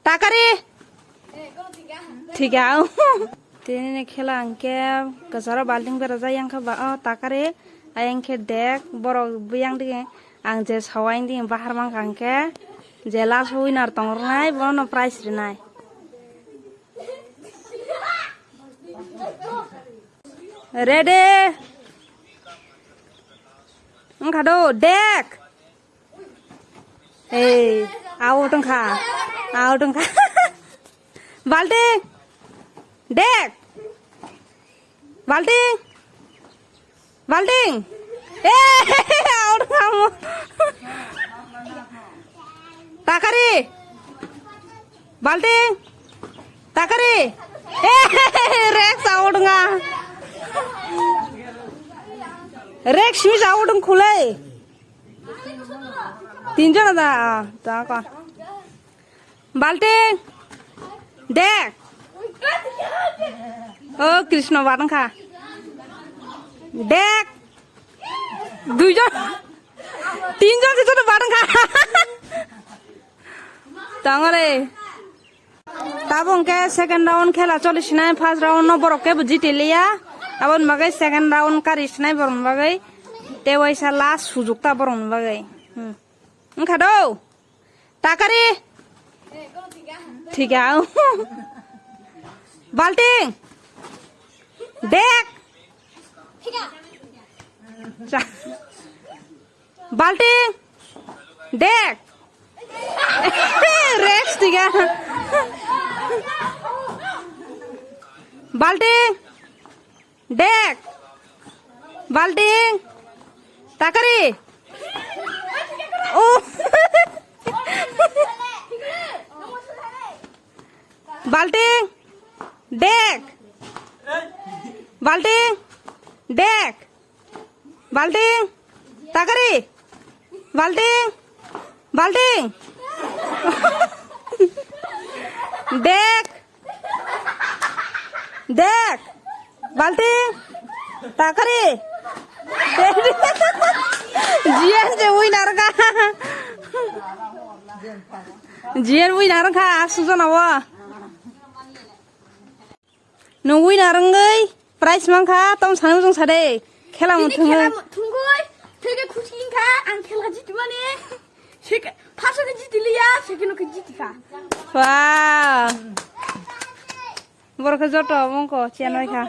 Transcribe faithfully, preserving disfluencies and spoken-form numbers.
Takari. Thiga. Tini ni khela hwnkhe kwcharo balting berajak yang kha ba o takari. Ayang khe dek borok buyang dige ang je sawai dige bahar mangkha hwnkhe je last winner tong rwnai bono prize rwnai. Ready? Wngkha do dek. Ei, out wngkha. Out wngkha. Balting. Dek. Balting. Balting. Ei, out wngkha mo. Takari. Balting. Takari. Ei, Rex out wngkha. Rex miss out wngkhulei. Tinjon ada, ah, ta ka. Balting. Dek. O Krishna barang kha. Dek. Duijon. Tinjon se joto barang kha. Tangare. Tabuk hwnkhe second round khela choli sinai, first round no borok kebo jiti liya. Aboni bagwi second round kari sinai borokni bagwi. Tei waisa last sujuk ta borokni bagwi. Hmm. Wngkha do? Takari? Thiga. Balting? Dek? Cha. Balting. Dek. Rex tiga. Balting. Dek. Balting. Takari. Oh. Balting. Dek. Balting. Dek. Balting. Takari. Balting. Balting. Dek. Dek. Balting. Takari. Jian je winner ka. Jian winner ka, asujana wa. Nwng winner wngwi prize mankha, tamo sanwi chwng sade. Khela mo thwngwi. Khela mo thwngwi, thwngwi khusi wngkha, ang khela jitimani. Sek-, first khe jitiliya, second khe jitikha. Wow. Borok khe joto mungko chenwi kha.